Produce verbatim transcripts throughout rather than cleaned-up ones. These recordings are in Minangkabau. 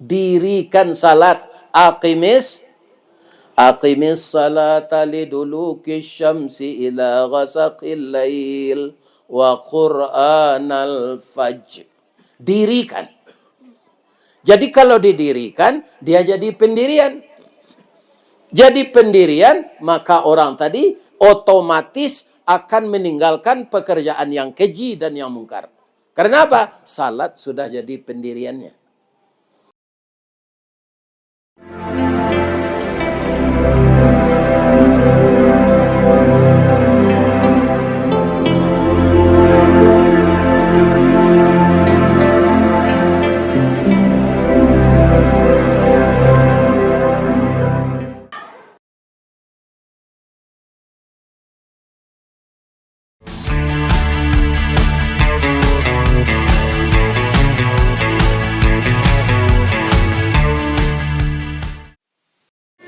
Dirikan salat. Aqimis, aqimis salata liduluki syamsi ila ghasaqil lail wa Qur'anal fajr. Dirikan. Jadi, kalau didirikan, dia jadi pendirian. Jadi pendirian, maka orang tadi otomatis akan meninggalkan pekerjaan yang keji dan yang mungkar. Karena apa? Salat sudah jadi pendiriannya.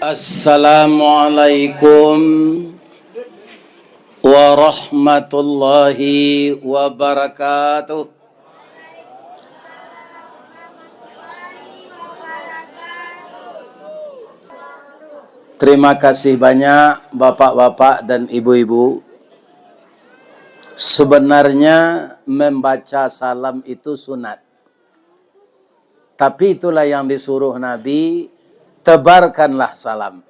Assalamualaikum warahmatullahi wabarakatuh. Terima kasih banyak, bapak-bapak dan ibu-ibu. Sebenarnya, membaca salam itu sunat. Tapi itulah yang disuruh Nabi, "Tebarkanlah salam."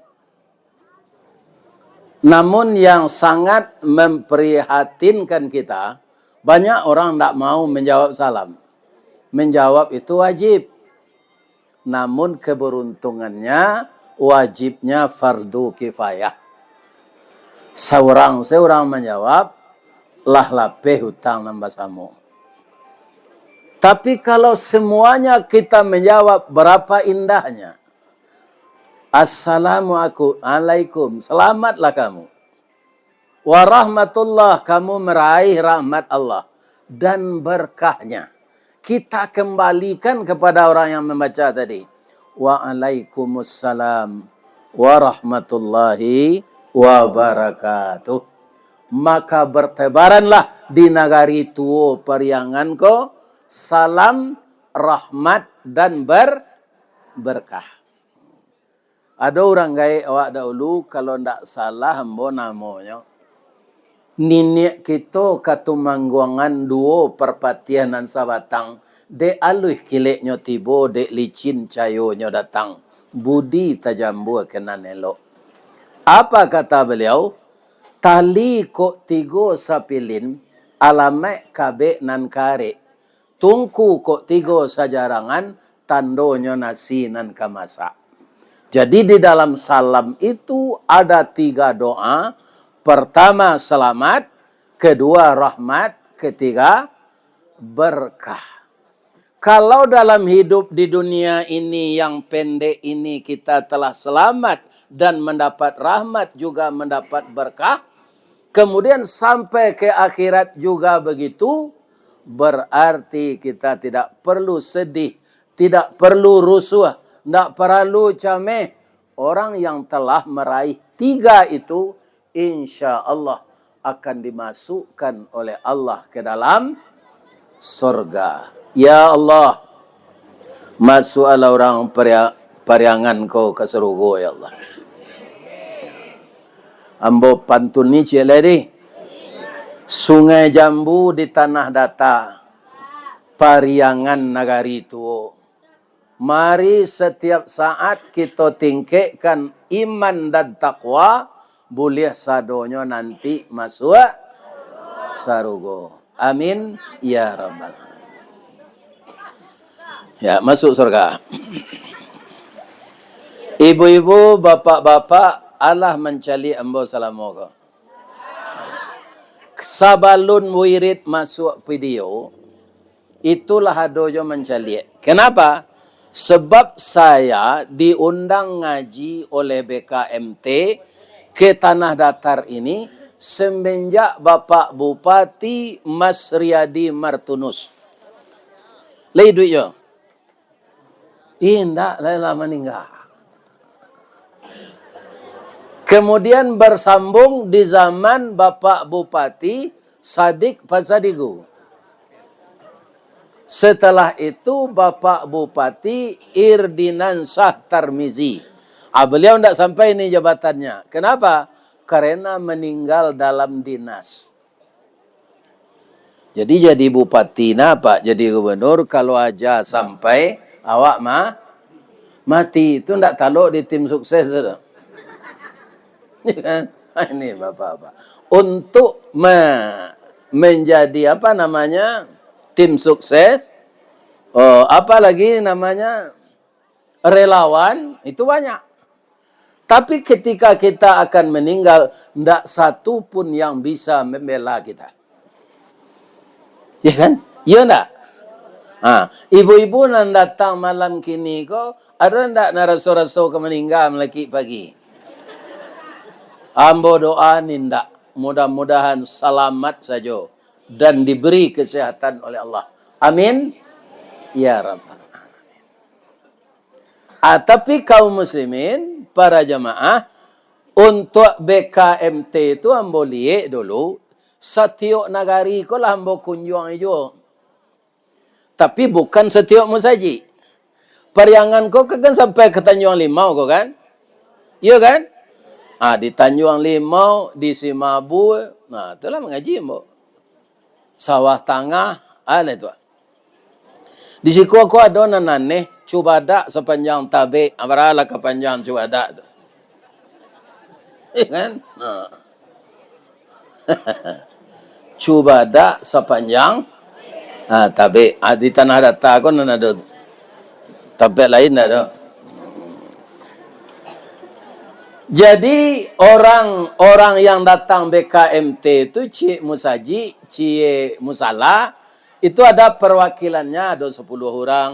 Namun, yang sangat memprihatinkan kita, banyak orang ndak mau menjawab salam. Menjawab itu wajib. Namun, keberuntungannya, wajibnya fardu kifayah. Saurang-saurang manjawab, lah lapeh utang nan basamo. Tapi, kalau semuanya kita menjawab, berapa indahnya. "Assalamualaikum, selamatlah kamu. Warahmatullah, kamu meraih rahmat Allah dan berkahnya." Kita kembalikan kepada orang yang membaca tadi. "Waalaikumsalam warahmatullahi wabarakatuh." Maka bertebaranlah di nagari tuo Pariangan ko salam, rahmat, dan ber-, berkah. Ado urang gaek awak dahulu, kalau ndak salah ambo namonyo. Niniak kito Katumangguangan duo Parpatiah nan sabatang, dek aluih kileknyo tibo, dek licin cayonyo datang, budi tajambua ka nan elok. Apa kata baliau? Tali kok tigo sapilin, alamaik kabek nan karek. Tungku kok tigo sajarangan, tandonyo nasi nan ka masak. Jadi, di dalam salam itu ada tiga doa. Pertama, selamat. Kedua, rahmat. Ketiga, berkah. Kalau dalam hidup di dunia ini yang pendek ini kita telah selamat dan mendapat rahmat, juga mendapat berkah, kemudian sampai ke akhirat juga begitu, berarti kita tidak perlu sedih, tidak perlu rusuh, tidak perlu cameh. Orang yang telah meraih tiga itu, insya Allah akan dimasukkan oleh Allah ke dalam sorga. Ya Allah, masuaklah urang Paria-, Pariangan ko ka sarugo, ya Allah. Ambo pantun ni ciek lai dih. Sungai Jambu di Tanah Data, Pariangan nagari tuo. Mari setiap saat kito tingkekkan iman dan takwa, buliah sadonyo nanti masuak sarugo. Amin, ya rabbal alamin. Ya, masuk surga. Ibu-ibu, bapak-bapak, alah mancaliak ambo salamo ko. Sabalun wirid masuak video, itulah ado jo mancaliak. Kenapa? Sebab saya diundang ngaji oleh B K M T ke Tanah Datar ini semenjak Bapak Bupati Mas Riyadi Martunus. Lai iduik jo? Indak, lah, lah maningga. Kemudian bersambung di zaman Bapak Bupati Sadik Pasaribu. Setelah itu, Bapak Bupati Irdinansyah Tarmizi. Ah, beliau ndak sampai ni jabatannya. Kenapa? Karena meninggal dalam dinas. Jadi, jadi bupati nah, Pak, jadi gubernur, kalau aja sampai awak ma-, mati, itu ndak talok di tim sukses tu. Ya kan? Ini bapak-bapak. Untuk me-, menjadi, apa namanya, tim sukses, oh, apa lagi namanya, relawan, itu banyak. Tapi ketika kita akan meninggal, ndak satu pun yang bisa membela kita. Ya kan? Ya ndak? Ha, ibu-ibu nan datang malam kini ko, ado ndak nan raso-raso ka maningga malakik pagi? Ambo doa ni ndak. Mudah-mudahan salamat sajo dan diberi kesehatan oleh Allah. Amin. Ya Rabbal Alamin. Ah, tapi kaum muslimin, para jamaah, untuk B K M T tu ambo liek dulu, satiok nagari ko lah ambo kunjuang juo. Tapi bukan satiok musajik. Pariangan ko kan sampai ka Tanjuang Limau ko kan? Iyo kan? Ah, di Tanjuang Limau, di Simabue, nah, tu lah mangaji ambo. Sawah Tangah, ah, nah tu. Di siko ko ado nan aneh, cubadak sapanjang tabek, ah, baralah ka panjang cubadak tu. Iya kan? Ha. Cubadak sapanjang, ha, tabek. Ha, di Tanah Data ko nan ado. Tampek lain ndak ado. Jadi, orang-orang yang datang B K M T tu, ciek musajik, ciek musala, itu ada perwakilannya, ado sapuluah urang,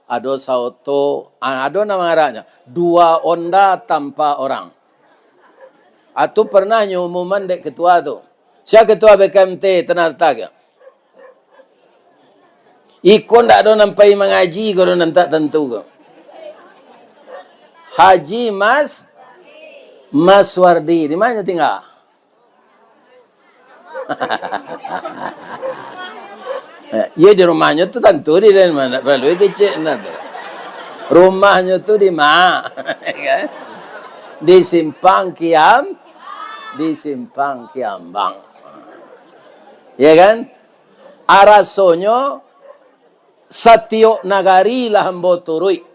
ado saoto, a-, ado nan mangarannyo, dua onda tanpa orang. Atu pernah nyo umuman dek ketua tu. Sia ketua B K M T Tanah Data ko? Iko ndak ado nan pai mangaji ko, ado nan tak tantu ko. Haji Mas, Mas Wardi, di ma nyo tingga? Eh, iyo, di rumahnyo tu tantu di den, ma, ndak paralu kecek, nah tu. Rumahnyo tu di ma? Kan? Di Simpang Kiam, di Simpang Kiambang. Ya kan? Arasonyo satiok nagari lah ambo turuik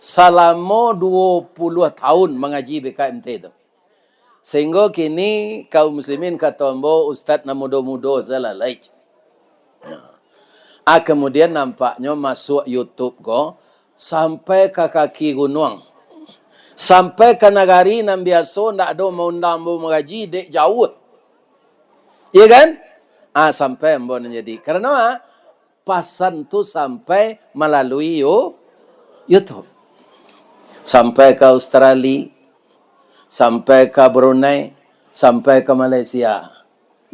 salamo duo puluah tahun mangaji B K M T tu. Sehinggo kini kaum muslimin, kato ambo, ustad nan mudo-mudo sajo lah lai. Nah. Ah, kemudian nampaknyo masuak YouTube ko sampai ka kaki gunuang. Sampai ka nagari nan biaso ndak ado maundang ambo mangaji dek jauah. Iya kan? Ah, sampai ambo nan jadi. Karano, ah, pasan tu sampai malalui You-, YouTube. Sampai ka Australia, sampai ka Brunei, sampai ka Malaysia.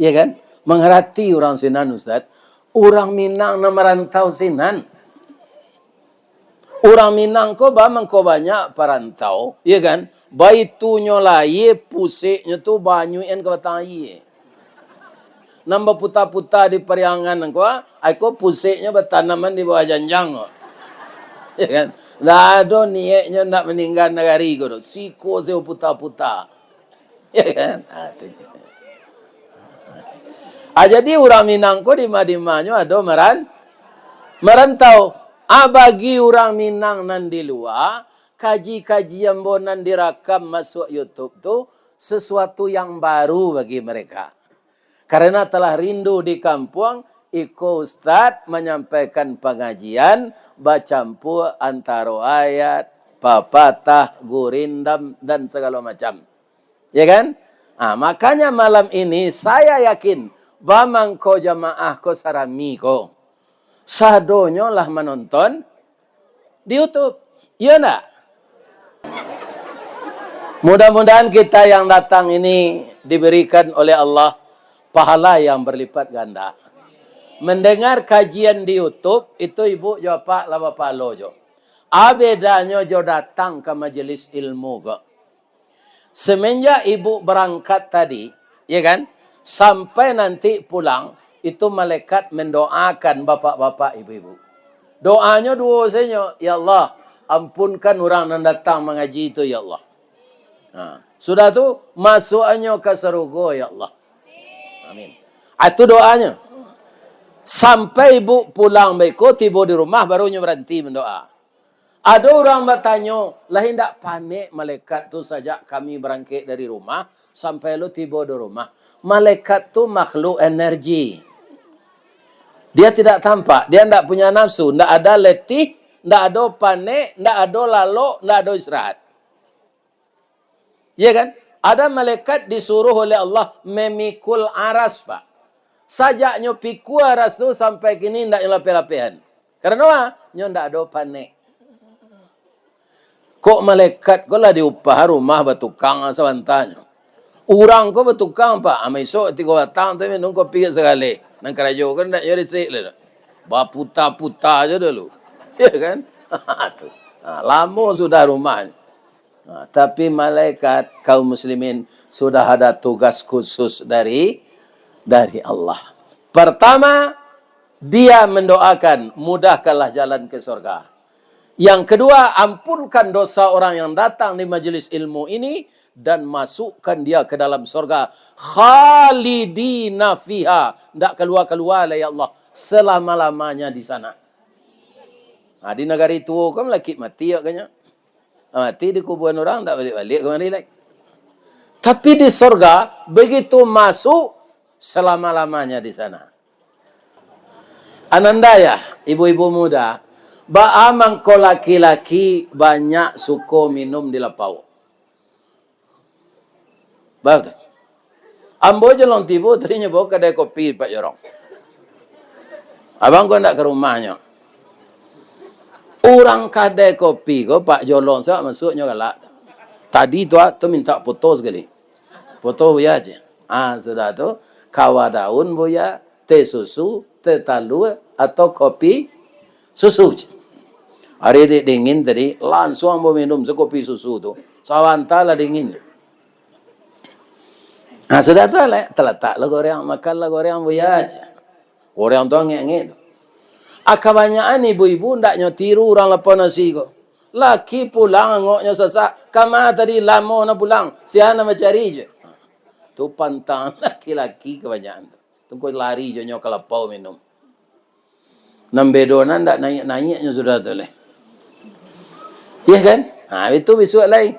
Iya kan? Mangarati urang sinan, Ustaz. Urang Minang nan marantau sinan. Urang Minang ko ba mangko banyak parantau, iya kan? Baitunyo lahia, puseknyo tu banyuikan ka batang aia. Nan baputa-puta di Pariangan ko, ai ko puseknyo batanaman di bawah janjang ko. Ya kan? Ndak ado niaiknyo ndak maningga nagari ko doh. Siko sajo puta-puta. Ya kan? Ah, tu. Ah, jadi urang Minang ko dima-dimanyo ado maran-, marantau. Ah, bagi urang Minang nan di lua, kaji-kaji ambo nan dirakam masuak YouTube tu sesuatu yang baru bagi mereka. Karena telah rindu di kampuang, iko ustad manyampaikan pangajian bacampua antaro ayat, papatah, gurindam, dan sagalo macam. Ya kan? Ah, makanya malam ini saya yakin, ba mangko jamaah ko sarami ko, sadonyo lah manonton di YouTube. Iya ndak? Mudah-mudahan kita yang datang ini diberikan oleh Allah pahala yang berlipat ganda. Mendengar kajian di YouTube, itu ibu jo apak lah bapahalo jo. A, bedanyo jo datang ka majelis ilmu ko. Semenjak ibu barangkat tadi, ya kan, sampai nanti pulang, itu malaikat mendoakan bapak-bapak, ibu-ibu. Doanyo duo sajo, "Ya Allah, ampunkan urang nan datang mangaji tu, ya Allah." Ha. Sudah tu, masuakannyo ka sarugo, ya Allah. Amin. Ah, itu doanyo. Sampai ibu pulang baiko, tibo di rumah, baru nyo baranti mandoa. Ado urang batanyo, "Lah indak panek malaikat tu sajak kami barangkek dari rumah, sampai lo tibo di rumah?" Malaikat tu makhluk energi. Dia tidak tampak, dia ndak punya nafsu, ndak ada letih, ndak ado panek, ndak ado lalok, ndak ado istirahat. Iya kan? Ada malaikat disuruh oleh Allah memikul aras, Pak. Sajaknyo pikul aras tu sampai kini ndak nyo lapeh-lapehan. Karano a? Nyo ndak ado panek. Kok malaikat ko lah diupah rumah batukang sabantanyo. Urang ko batukang, Pak. Ama isok tigo batang tu minum kopi ka sagaleh. Nan karajo kan ndak nyo risik lai. Baputa-puta jo dulu. Ya kan? Tu. Ha, lamo sudah rumahnyo. Ha, tapi malaikat kaum muslimin sudah ada tugas khusus dari, dari Allah. Pertama, dia mendoakan, "Mudahkanlah jalan ke surga." Yang kedua, "Ampunkan dosa orang yang datang di majelis ilmu ini dan masukkan dia ke dalam surga, khalidina fiha." Ndak kalua-kalua lai, ya Allah, selama-lamanya di sana. Ha, di nagari tuo kan lakik mati agaknyo. Mati dikubuan urang, ndak baliak-baliak kamari lai. Tapi di sorga, begitu masuk, selama-lamanya di sana. Ananda ya, ibu-ibu muda, baa mangko laki-laki banyak suko minum di lapau? Baa tu. Ambo jo Long Tibo tadi nyo bao kadai kopi Pak Jorong. Abang ko ndak ka rumahnyo. Urang kadai kopi ko, Pak Jolong, sa masuaknyo galak. Tadi tu, ah, tu minta foto sakali. Foto Buya je. Ah, sudah tu, kawa daun Buya, teh susu, teh talua, atau kopi susu je. Ari dek dingin tadi, lansuang ambo minum sakopi susu tu. Sabanta lah dingin. Nah, sudah tu, lek, talatak lah goreng, makan lah goreng Buya je. Goreng tu angek-angek tu. Ah, kabanyakan ibu-ibu ndak nyo tiru urang lapau nasi ko. Laki pulang angoknyo sasak, kama tadi lamo na pulang, sia na mancari je. Tu pantang laki-laki kabanyakan tu. Tu ko lari jo nyo ka lapau minum. Nan bedo nan ndak naiak-naiaknyo sudah tu lai. Iya kan? Ha, itu bisuak lai.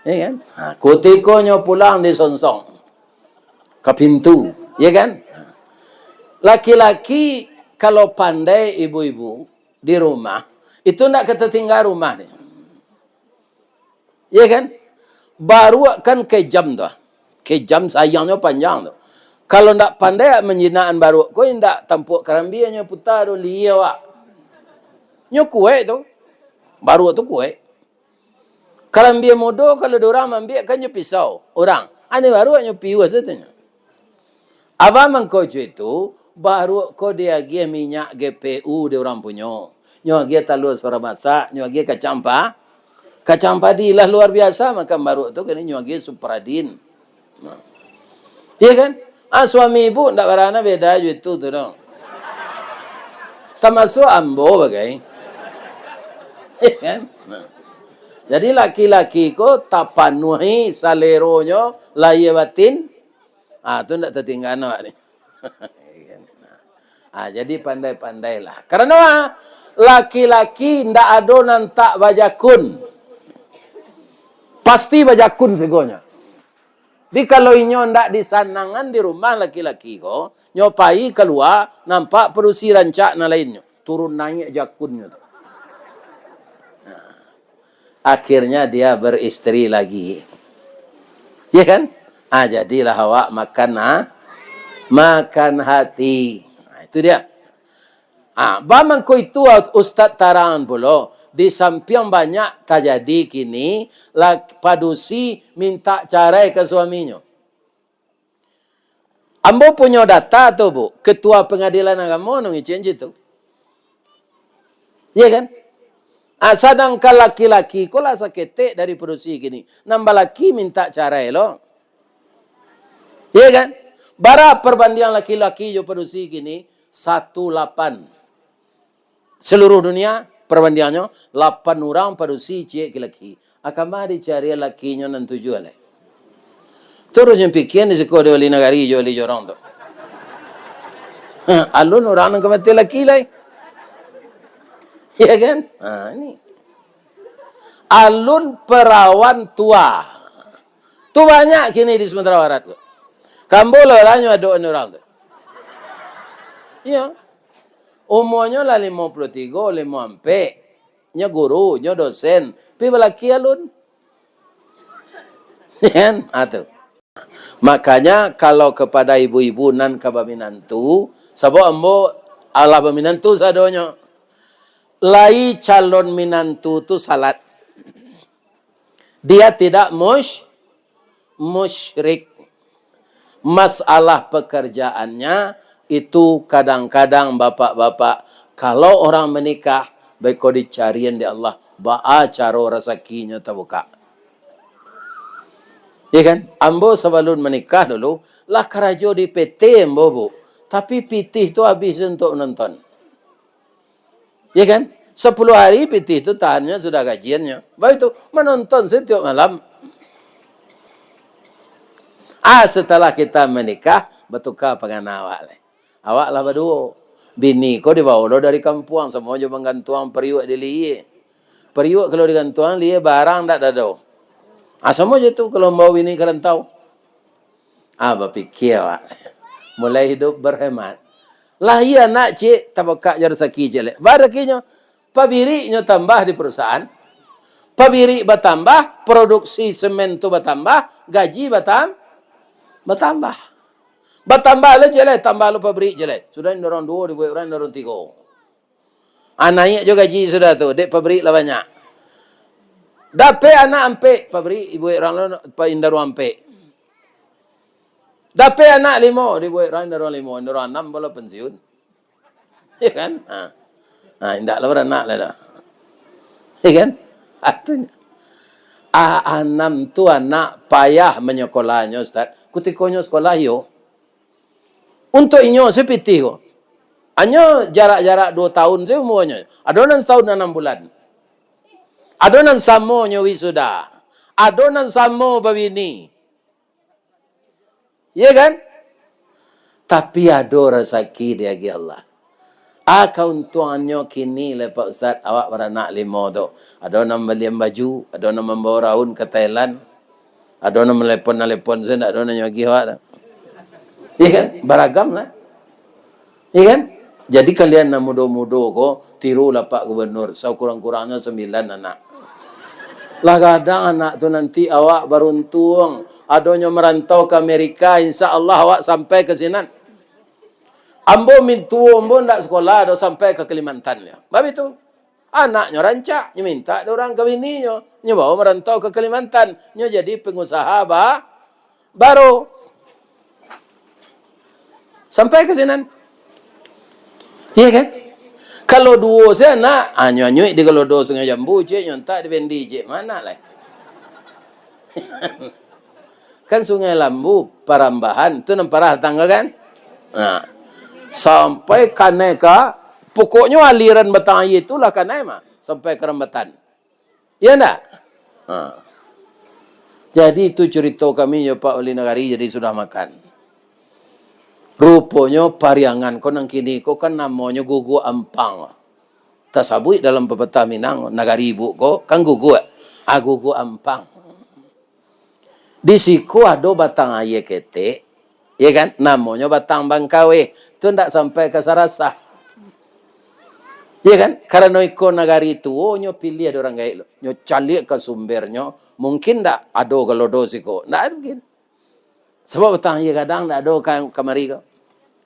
Iya kan? Ha, kutiko nyo pulang disongsong ka pintu. Iya kan? Ha. Laki-laki kalau pandai ibu-ibu di rumah, itu ndak ka tatingga rumah ni. Iya kan? Baruak kan kejam tu. Kejam sayangnyo panjang tu. Kalau ndak pandai awak manjinakan baruak ko, indak tampuak karambianyo puta tu, liau awak. Nyo kuek tu. Baruak tu kuek. Karambia mudo kalau di urang maambiak kan nyo pisau. Urang. Ani baruak nyo piua satanyo. Apo mangko jo itu, baruak ko diagiah minyak G P U di urang punyo. Nyo agiah talua suara masak, nyo agiah kacang pa-, kacang padi lah luar biasa makan baruak tu, kini nyo agiah Supradin. Nah. Iya kan? Ah, suami ibu ndak barana beda jo itu tu dong. Tamasuak ambo bagai. Iya kan? Nah. Jadi laki-laki ko tapanuahi saleronyo lahia batin, Ah, tu ndak tatingga awak ni. Ah, jadi pandai-pandailah. Karano, ah, laki-laki ndak ado nan tak bajakun. Pasti bajakun sagonyo. Jadi, kalau inyo ndak disanangan di rumah laki-laki ko, nyo pai kalua, nampak padusi rancak nan lainnyo. Turun naiak jakunnyo tu. Akhirnya dia beristri lagi. Ya kan? Ah, jadilah awak makan, ah, makan hati. Nah, itu dia. Ah, baa mangko itu, Ustaz tarang pulo, di sampiang banyak tajadi kini, lak-, padusi minta carai ka suaminyo. Ambo punyo data tu, Bu, Ketua Pengadilan Agamo nan ngicin situ. Iya kan? Ah, sadangkan laki-laki ko lah saketek dari padusi kini. Nan balaki minta carai lo. Iya kan? Bara perbandian laki-laki jo padusi kini? Satu lapan. Seluruh dunia, parbandiangnyo, lapan urang padusi ciek laki-laki. A kama dicari lakinyo nan tujuah lai. Taruih nyo pikia di siko di wali nagari jo wali jorong tu. Ha, alun urang nan ka mati laki lai. Ya kan? Ha, ini. Alun perawan tua. Tu banyak kini di Sumatera Barat tu. Kambo lah lah nyo adok ni urang tu. Iyo. Umuanyo lah limo puluah tigo, limo ampek. Nyo guru, nyo dosen. Pi balaki alun. Kan? Ha, tu. Makanya, kalau kepada ibu-ibu nan ka baminantu, sabab ambo alah baminantu sadonyo. Lai calon minantu tu salat. Dia tidak mush-, musyrik. Masalah pekerjaannya itu kadang-kadang bapak-bapak, kalau orang menikah, beko dicarian di Allah, baa caro rasakinyo tabuka. Ya kan? Ambo sabalun manikah dulu, lah karajo di P T ambo, Bu. Tapi pitih tu habis untuak manonton. Ya kan? Sapuluah hari pitih tu tahannyo sudah gajiannyo. Baru itu, manonton satiok malam. Ah, setelah kita menikah, batuka pangana awak lai. Awak lah baduo. Bini ko dibawo lo dari kampuang, samo jo manggantuang pariuak di lihia. Pariuak kalau digantuang, lihia barang ndak dado. Ah, samo jo tu kalau mambawo bini ka rantau. Ah, bapikia awak. Mulai hidup berhemat. Lahia anak ciek, tabukak jo rasaki ciek lai. Barakinyo, pabiriknyo tambah di perusahaan. Pabirik batambah, produksi semen tu batambah, gaji batam-, batambah. Batambah lo ciek lai, tambah lo pabirik ciek lai. Sudah indak urang duo, dibuek urang indak urang tigo. Ah, naiak jo gaji sudah tu, dek pabrik lah banyak. Dapek anak ampek, pabrik dibuek urang lo, pa-, indak urang ampek. Dapek anak limo, dibuek urang indak urang limo, indak urang anam, baru pensiun. Ya kan? Ha. Ha, indak lah baranak lah dah. Ya kan? Artinyo, ah, anam tu anak payah manyakolahnyo, Ustaz. Kutikonyo sakolah, iyo. Untuak inyo se pitih ko. Hanyo jarak-jarak duo tahun se umuanyo. Ado nan satahun anam bulan. Ado nan samonyo wisuda. Ado nan samo babini. Iya kan? Tapi ado rasaki diagiah Allah. Ah, kauntuangannyo kini lai, Pak Ustaz, awak baranak limo tu. Ado nan mambalian baju, ado nan mambawa raun ka Thailand, ado nan manelepon-nelepon sajo, ndak ado nan nyo agiah awak tu. Iya kan? Baragam lah. Iya kan? Jadi kalian nan mudo-mudo ko, tirulah Pak Gubernur, sakurang-kurangnyo sambilan anak. Lah gadang anak tu, nanti awak baruntuang. Adonyo marantau ka Amerika, insya Allah awak sampai ka sinan. Ambo mintuo ambo ndak sakolah doh sampai ka Kalimantan nyo. Bab itu, anaknyo rancak, nyo mintak dek urang ka bininyo, nyo bawa marantau ka Kalimantan, nyo jadi pangusaha ba-, baro. Sampai ka sinan. Iya kan? Kalau duo se anak, anyo-anyo di Galodo Sungai Jambu, cek, nyo antak di Bendi, cek, ma lai? Kan Sungai Lambu, Parambahan, tu nan parah tangga kan? Nah, sampai kanai ka, pokoknyo aliran batang aia tu lah kanai mah, sampai ka Rambatan. Iya ndak? Ha. Jadi itu curito kami jo Pak Wali Nagari, jadi sudah makan. Ruponyo Pariangan ko nan kini ko kan namonyo Guguk Ampang. Tasabuik dalam papatah Minang, nagari ibuk ko kan Guguk. Ah, Guguk Ampang. Di siko ado batang aia ketek, ya kan? Namonyo Batang Bangkaweh. Tu ndak sampai ka Sarasah. Ya kan? Karano iko nagari tuo, nyo piliah dek urang gaek lo. Nyo caliak ka sumbernyo, mungkin ndak ado Galodo siko. Ndak mungkin. Sabab batang aia gadang ndak ado ka, kamari ko.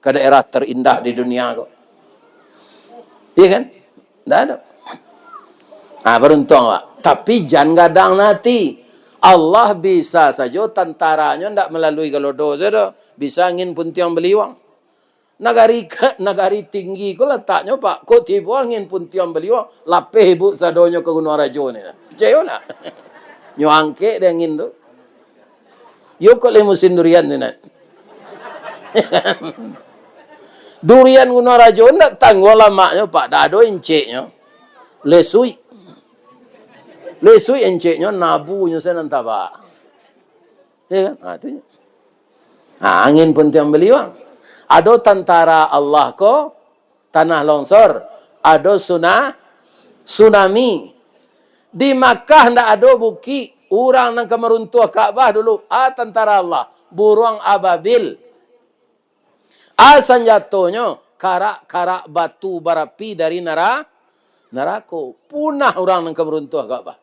Ka daerah terindah di dunia ko. Iya kan? Ndak ado. Ah, baruntuang awak. Tapi jan gadang ati. Allah bisa sajo tantaranyo ndak malalui Galodo sajo doh. Bisa angin puntiang baliuang. Nagari ka-, nagari tinggi ko lataknyo, Pak. Kok tibo angin puntiang baliuang, lapeh ibuk sadonyo ka Gunuang Rajo ni. Picayo ndak? Nyo angkek dek angin tu. Yo kok lai musim durian tu, Nat. Durian Gunung Rajo ndak tangguang lamaknyo, Pak, dak ado enceknyo. Lesuik. Lesuik enceknyo, nabunyo sanan tabak. Ya kan? Ha, tu nyo. Ha, angin puntiang baliuang. Ado tantara Allah ko, tanah longsor, ado suna-, tsunami. Di Makkah ndak ado bukik, urang nan ka maruntuah Ka'bah dulu, a tantara Allah, buruang ababil. A sanjatonyo, karak-karak batu barapi dari nara-, narako. Punah urang nan ka maruntuah Ka'bah.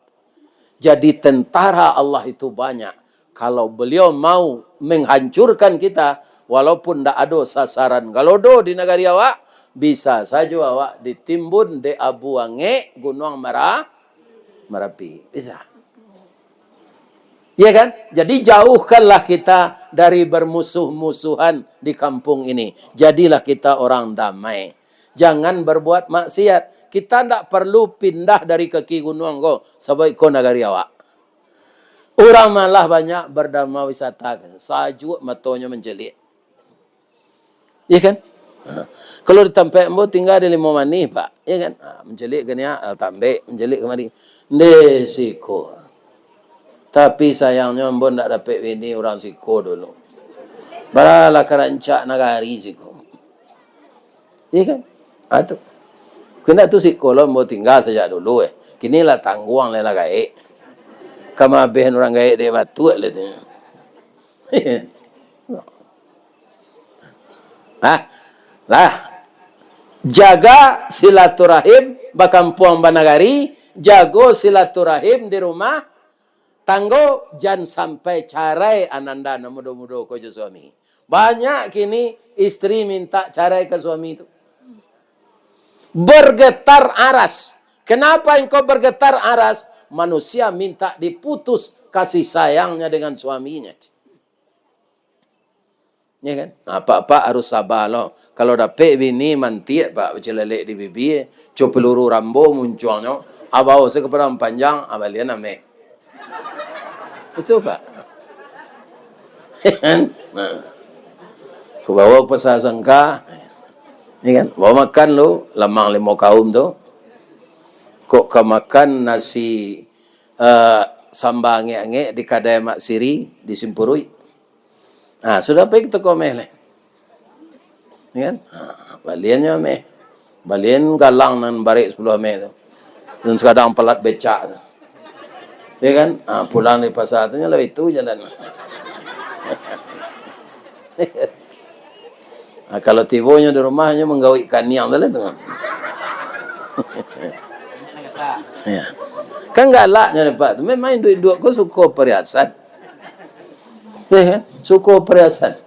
Jadi tentara Allah itu banyak. Kalau beliau mau menghancurkan kita, walaupun ndak ado sasaran galodo di nagari awak, bisa sajo awak ditimbun dek abu angek Gunuang Mara-, Marapi. Bisa. Ya kan? Jadi jauhkanlah kita dari bermusuh-musuhan di kampung ini. Jadilah kita orang damai. Jangan berbuat maksiat. Kita ndak perlu pindah dari kaki gunuang ko, sabab iko nagari awak. Urang malah banyak berdama wisata, sajuak matonyo mancaliak. Ya kan? Ha. Kalau di tampek ambo tingga di Limau Manih, Pak. Ya kan? Ha, mancaliak ka niak, ah, tambek, mancaliak kamari. Ndeh, siko. Tapi sayangnyo ambo ndak dapek bini urang siko dulu. Baralah ka rancak nagari siko. Iya kan? Ha, tu. Kena tu siko lo ambo tingga sajak dulu, eh. Kini lah tangguang, lah, lah gaek. Ka maabeh urang gaek dek batuak lah tu. Ha? Lah. Jaga silaturahim bakampuang banagari, jago silaturahim di rumah tanggo, jan sampai carai ananda nan mudo-mudo ko jo suami. Banyak kini istri minta carai ka suami tu. Bergetar aras. Kenapa engkau bergetar aras? Manusia minta diputus kasih sayangnya dengan suaminya. Ya kan? Nah, apak-apak harus saba lo. Kalau dapek bini mantiak, Pak, bacilalek di bibia, co peluru Rambo muncuangnyo, abao se ka padang panjang, abalian ameh. Betul, Pak? Ya kan? Nah. Ku bawa pasar sangka. Ya kan? Bawa makan lu, lamang limo kaum tu. Kok ka makan nasi, eh, samba angek-angek di kadai Mak Siri di Simpuruik. Ha, sudah pai kito ka ameh lai. Ya kan? Ha, baliannyo ameh. Balian galang nan barek sapuluah ameh tu. Nan sakadang palat becak tu. Ya kan? Ha, pulang dari pasar tu, nyo lah itu jalan. Ha, kalau tibonyo di rumah, nyo manggawik kaniang tu lah tu. Ya. Kan galaknyo, Pak, tu. Memang induak-induak ko suko pariasan. Ya kan? Suko pariasan.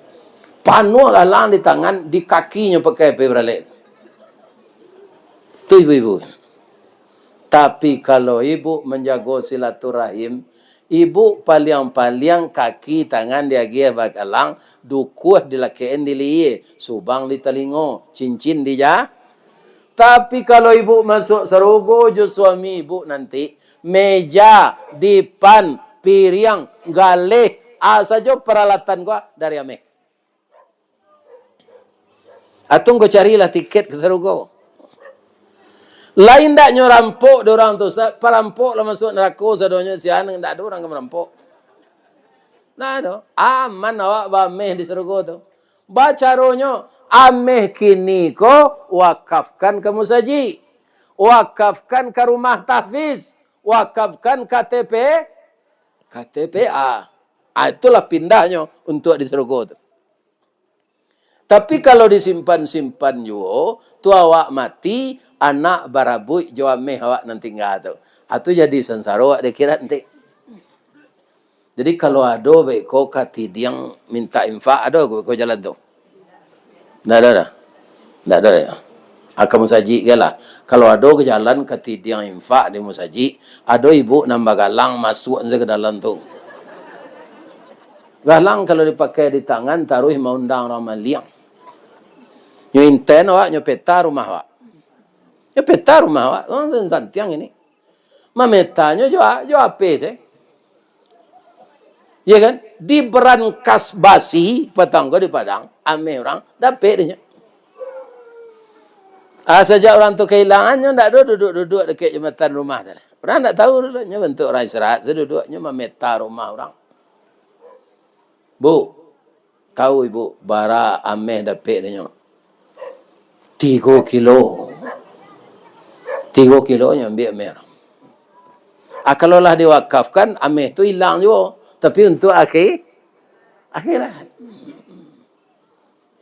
Panuah galang di tangan, di kakinyo pakai pai baralek. Tu ibu-ibu. Tapi kalau ibu manjago silaturahim, ibu paliang-paliang kaki tangan diagiah bagalang, dukuah dilakekan di lihia, subang di talingo, cincin di ja-, Tapi kalau ibu masuk sarugo jo suami ibu nanti, meja, dipan, piriang, galeh, a sajo paralatan ko dari ameh. Atau engkau carilah tiket ka sarugo. Lain ndak nyo rampok dek urang tu, Ustaz? Parampok lah masuk narako sadonyo, sia ndak ado urang ka marampok. Ndak ado. Aman awak baameh di sarugo tu. Bacaronyo, ameh kini ko wakafkan ka musajik, wakafkan ka rumah tahfiz, wakafkan ka T P, ka T P A. Ah, itulah pindahnyo untuak di sarugo tu. Tapi kalau disimpan-simpan juo, tu awak mati, anak barabuik jo ameh awak nan tingga tu. Ah, tu jadi sansaro awak di akhirat nanti. Jadi, kalau ado beko katidiang minta infak, ado beko jalan tu? Ndak ado doh. Ndak ado doh. Ka musajik ge lah. Kalau ado ke jalan katidiang infak di musajik, ado ibu nan bagalang masuak se ke dalam tu. Galang kalau dipakai di tangan, taruih maundang urang maliang. Nyo inten awak, nyo peta rumah awak. Nyo peta rumah awak, urang santiang ini. Mametanyo jo, jo H P se. Ya kan? Di berangkas basi, patang ko di Padang, ameh urang, dapek dek nyo. Ah, sajak urang tu kailangannyo, ndak ado duduak-duduak dakek jambatan rumah tu. Urang ndak tahu dulu, nyo bantuak urang istirahat, saduduaknyo mameta rumah urang. "Bu, tahu ibu, bara ameh dapek nyo?" "Tigo kilo." Tigo kilo nyo ambiak ameh. Ah, kalau lah diwakafkan, ameh tu ilang juo, tapi untuak akhi-, akhirat.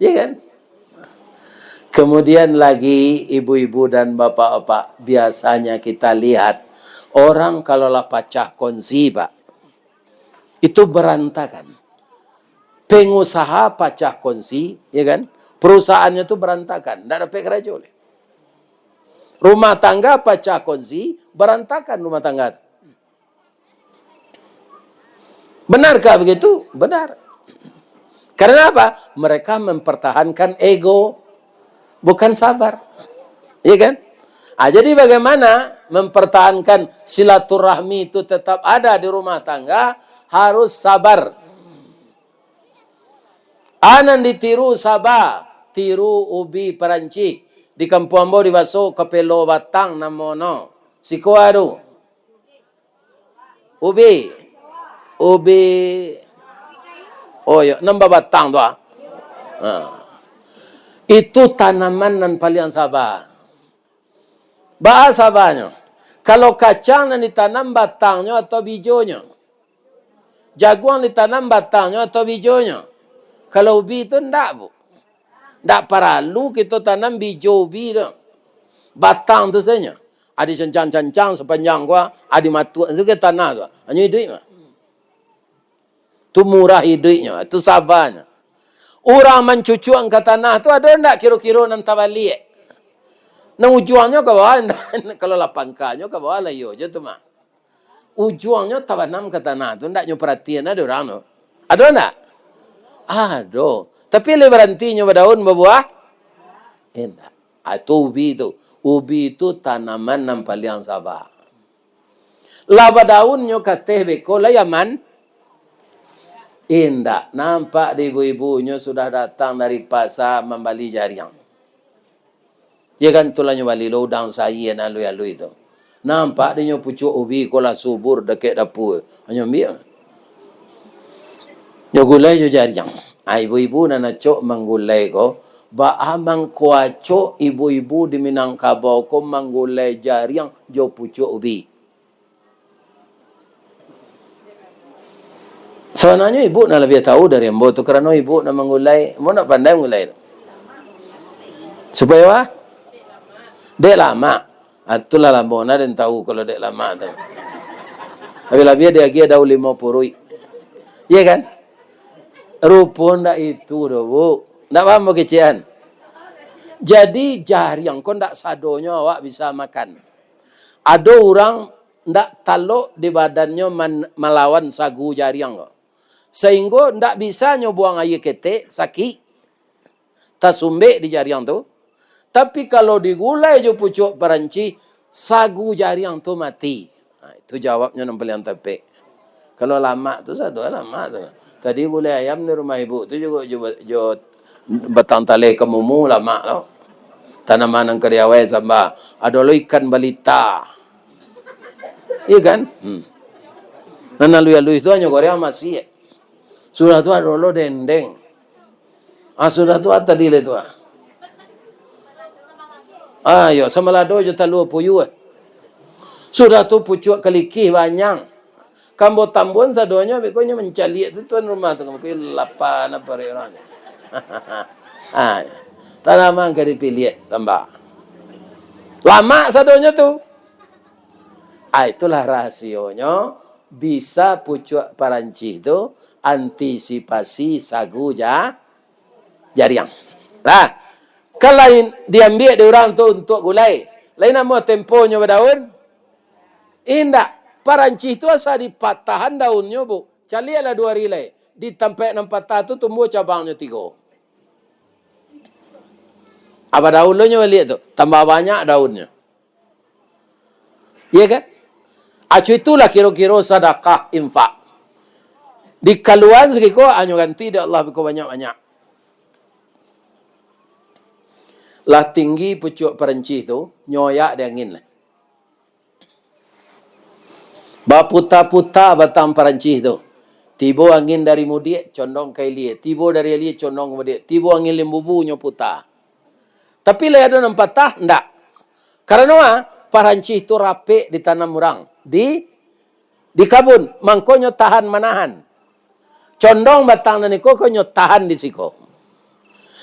Ya kan? Kemudian lagi, ibu-ibu dan bapak-bapak, biasanya kita lihat, orang kalau lah pacah kongsi, Pak, itu berantakan. Pengusaha pacah kongsi, ya kan? Perusahaannyo tu berantakan, ndak dapek karajo lai. Rumah tangga pacah kongsi, berantakan rumah tangga tu. Benarkah begitu? Benar. Karena apa? Mereka mempertahankan ego, bukan sabar. Iya kan? Ah, jadi bagaimana mempertahankan silaturahmi itu tetap ada di rumah tangga? Harus sabar. Anan ditiru saba, tiru ubi Parancis. Di kampuang ambo dibaso kapelo batang namono. Siko ado. Ubi. Ubi. Oh, yo, nan babatang tu, ah. Ha. Itu tanaman nan paliang saba. Baa sabanyo? Kalau kacang nan ditanam batangnyo atau bijonyo? Jaguang ditanam batangnyo atau bijonyo? Kalau ubi tu ndak, Bu. Ndak paralu kito tanam bijo ubi tu. Batang tu sajo. Adi cancang-cancang sapanjang ko, adi matuak tu ka tanah tu. Hanyo iduik mah. Tu murah iduiknyo, tu sabanyo. Urang mancucuang ka tanah tu ado ndak kiro-kiro nan tabaliak? Nan ujuangnyo ka bawah, kalau lah pangkanyo ka bawah lah iyo jo tu mah. Ujuangnyo tabanam ka tanah tu, ndak nyo paratian ado urang tu. Ado ndak? Ado. Tapi lai baranti nyo badaun, babuah? Indak. Ah, tu ubi tu. Ubi tu tanaman nan paliang saba. Lah badaun nyo kateh beko, lai aman? Indak. Nampak di ibu-ibu nyo sudah datang dari pasa mambali jariang. Yo kan, tu lah nyo bali lo udang sayie nan alui-alui tu. Nampak di nyo pucuak ubi ko lah subur dakek dapua. Nyo ambiak. Nyo gulai jo jariang. Ah, ibu-ibu nan acok manggulai ko, baa mangko acok ibu-ibu di Minangkabau ko manggulai jariang jo pucuak ubi? Sabananyo ibu nan labiah tahu dari ambo tu, karano ibu nan manggulai, ambo ndak pandai manggulai tu. Supayo ah? Dek lamak. Ah, tu lah lamo nah den tahu kalau dek lamak tu. Labiah-labiah diagiah daun limo puruik. Iya kan? Rupo ndak itu doh, Bu. Ndak paham bakecekan? Jadi, jariang ko ndak sadonyo awak bisa makan. Ado urang ndak talok di badannyo man-, malawan sagu jariang ko. Sainggo ndak bisa nyo buang aia ketek, sakik. Tasumbek di jariang tu. Tapi kalau digulai jo pucuak Parancis, sagu jariang tu mati. Ha, itu jawabnyo nan paliang tapek. Kalau lamak tu, sado lamak tu. Tadi gulai ayam di rumah ibu tu jugo jo, jo batang taleh kamumu, lamak tu. Tanaman nan ka diawai samba. Ado lo ikan balita. Iya kan? Hmm. Nan alui-alui tu hanyo goreng amasik. Sudah tu ado lo dendeng. Ah, sudah tu, ah, tadi lai tu, ah. Ah, iyo, samalado jo talua puyuah, eh. Sudah tu pucuak kalikih banyang. Kambo tambuan sadonyo, beko nyo mancaliak tu tuan rumah tu, kambo lapan apa ari urang. Ah, iyo. Tanaman ka dipiliah, samba. Lamak sadonyo tu. Ah, itulah rahasionyo bisa pucuak Parancis tu antisipasi sagu ja-, jariang. Lah, kan lain diambiak dek urang tu untuak gulai. Lain amuah temponyo badaun? Indak. Parancis tu asa dipatahan daunnyo, Bu. Caliaklah duo ari lai. Di tampaik nan patah tu tumbuah cabangnyo tigo. Apa daun lo nyo baliak tu? Tambah banyak daunnyo. Iya kan? Acu itulah kiro-kiro sadakah, infak. Dikaluan sakiko, anyo ganti dek Allah biko banyak-banyak. Lah tinggi pucuak parancih tu, nyo oyak di angin lah. Baputa-puta batang parancih tu. Tibo angin dari mudiak, condong ka ilia. Tibo dari ilia, condong ka mudiak. Tibo angin limbubu, nyo puta. Tapi lai ado nan patah? Ndak. Karano a, parancih tu rapek ditanam urang. Di, di kabun. Mangko nyo tahan manahan. Condong batang nan iko ko nyo tahan di siko.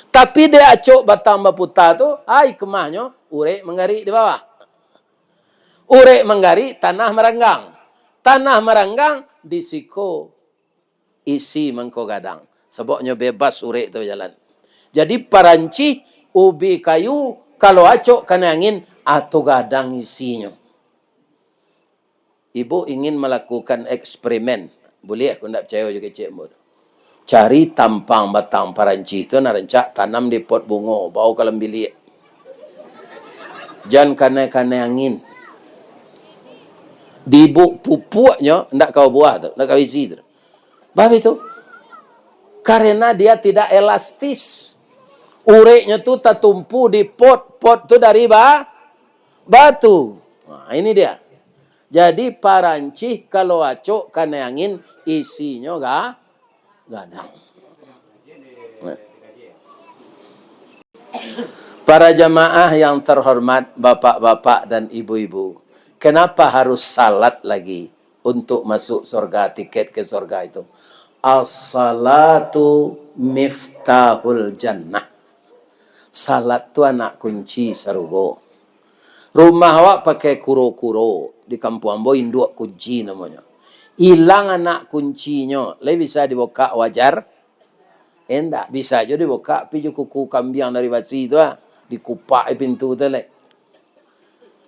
Tapi dek acok batang baputa tu, ai kemahnyo, urek manggarik di bawah. Urek manggarik, tanah maranggang. Tanah maranggang, di siko isi mangko gadang. Sababnyo bebas urek tu bajalan. Jadi parancih, ubi kayu, kalau acok kanai angin, a tu gadang isinyo. Ibu ingin malakukan eksperimen. Buliah, kok ndak picayo jo kecek ambo tu. Cari tampang batang parancih tu, nan rancak tanam di pot bungo, bao ka dalam biliak. Jan kanai-kanai angin. Di ibu pupuaknyo, ndak kawa buah tu, ndak kawa isi tu. Bah itu. Karena dia tidak elastis. Ureknyo tu tatumpu di pot, pot tu dari ba-, batu. Nah, ini dia. Jadi, parancih kalau acok kanai angin, isinyo ga-, gadang. Nah. Para jamaah yang terhormat, bapak-bapak dan ibu-ibu, kenapa harus salat lagi untuk masuk surga, tiket ke surga itu? As-salatu miftahul jannah. Salat tu anak kunci sarugo. Rumah awak pakai kuro-kuro, di kampuang ambo induak kunci namonyo. Ilang anak kuncinyo, lai bisa dibukak wajar? Indak, bisa jo dibukak, pi jo kuku kambiang dari basi tu ah, dikupak pintu tu lai.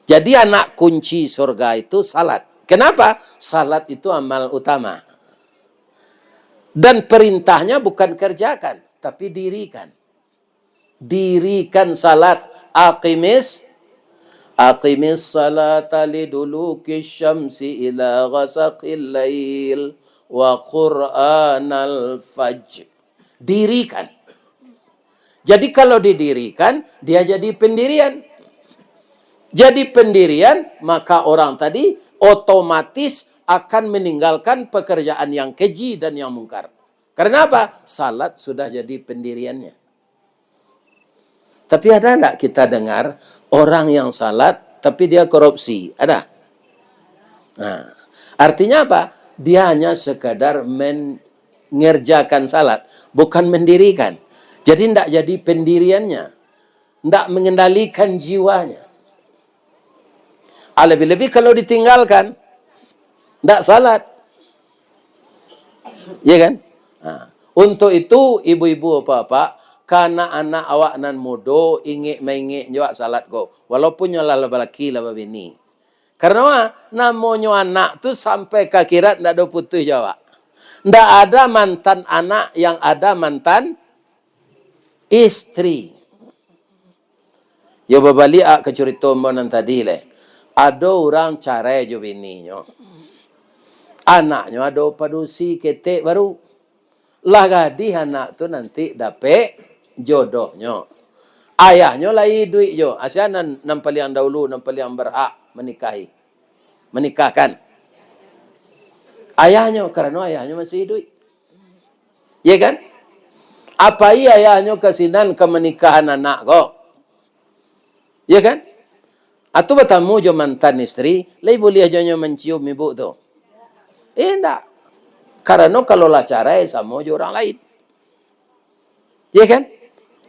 Jadi anak kunci surga itu salat. Kenapa? Salat itu amal utama. Dan perintahnya bukan kerjakan, tapi dirikan. Dirikan salat. Aqimis, aqimis salata liduluki syamsi ila ghasaqil lail wa qur'anal fajr. Dirikan. Jadi kalau didirikan, dia jadi pendirian. Jadi pendirian, maka orang tadi otomatis akan meninggalkan pekerjaan yang keji dan yang mungkar. Karena apa? Salat sudah jadi pendiriannya. Tapi ada ndak kita dengar orang yang salat, tapi dia korupsi? Ada? Nah, artinya apa? Dia hanya sekadar mengerjakan salat, bukan mendirikan. Jadi ndak jadi pendiriannya, ndak mengendalikan jiwanya. Ah, lebih-lebih kalau ditinggalkan, ndak salat. Ya kan? Ha. Untuk itu, ibu-ibu, bapak-bapak, kana anak awak nan mudo, ingek maingek jo awak salat ko, walaupun nyo lah balaki, lah babini. Karano, ah, namonyo anak tu sampai ka akhirat ndak ado putuih jo awak. Ndak ada mantan anak yang ada mantan istri. Yo, babaliak ka curito ambo nan tadi leh. Ado urang carai jo bininyo. Anaknyo ado padusi ketek baru. Lah gadih anak tu nanti dapek jodohnyo. Ayahnyo lai iduik jo. Sia nan, nan paliang dahulu, nan paliang berhak menikahi, menikahkan? Ayahnyo, karano ayahnyo masih iduik. Ya kan? Apai ayahnyo ka sinan ka manikahan anak ko? Ya kan? Atau batamu jo mantan istri, lai buliah jo nyo mancium ibu tu? Eh, indak. Karano kalau lah carai, samo jo urang lain. Ya kan?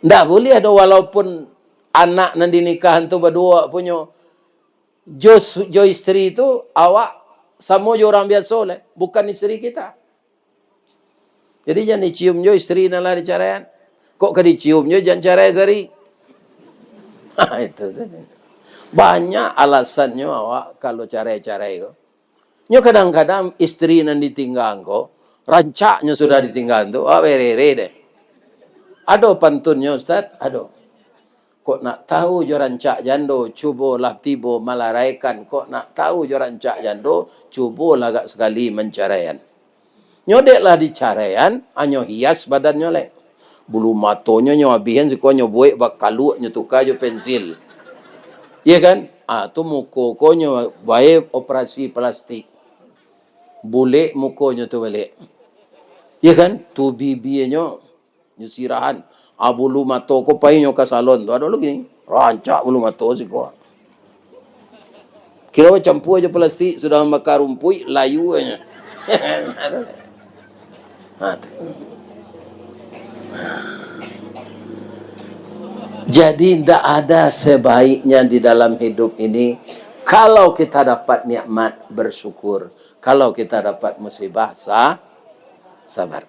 Ndak buliah doh, walaupun anak nan dinikahan tu baduo punyo, jo su-, jo istri tu awak samo jo urang biaso lai, bukan istri kita. Jadi, jan dicium jo istri nan lah dicaraian. Kok ka dicium jo, jan carai sari. Ha, itu saja. Banyak alasannyo awak kalau carai-carai ko. Nyo kadang-kadang istri nan ditinggaan ko, rancaknyo sudah ditinggaan tu, awak berere deh. Ado pantunnyo, Ustaz? Ado. Kok nak tahu jo rancak jando, cubolah tibo malaraikan. Kok nak tahu jo rancak jando, cubolah agak sakali mancaraian. Nyo dek lah dicaraian, hanyo hias badannyo lai. Bulu matonyo nyo abihan, siko nyo buek bakaluak, nyo tuka jo pensil. Iya kan? Ah, tu muko ko nyo bae operasi plastik. Bulek mukonyo tu baliak. Iya kan? Tu bibinyo, nyo sirahan. Ah, bulu mato ko pai nyo ka salon tu. Ado lagi ni. Rancak bulu mato siko. Kiro campua jo plastik, sudah mambaka rumpuik, layu nyo. Ha, tu. Jadi, ndak ada sebaiknya di dalam hidup ini, kalau kita dapat nikmat, bersyukur. Kalau kita dapat musibah, sa-, sabar.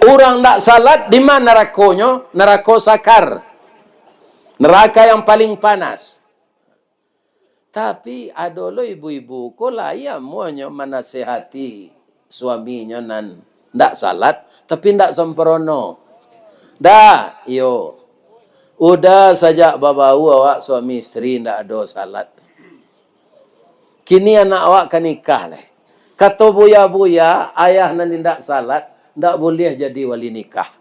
Urang ndak salat, di ma narakonyo? Narako sakar. Neraka yang paling panas. Tapi, ado lo ibu-ibu ko lai amuahnyo manasehati suaminyo nan ndak salat, tapi ndak sempurna. Dah, iyo. Udah sajak babau awak suami isteri ndak ado salat. Kini anak awak ka nikah lai. Kato buya-buya, ayah nan indak salat, ndak buliah jadi wali nikah.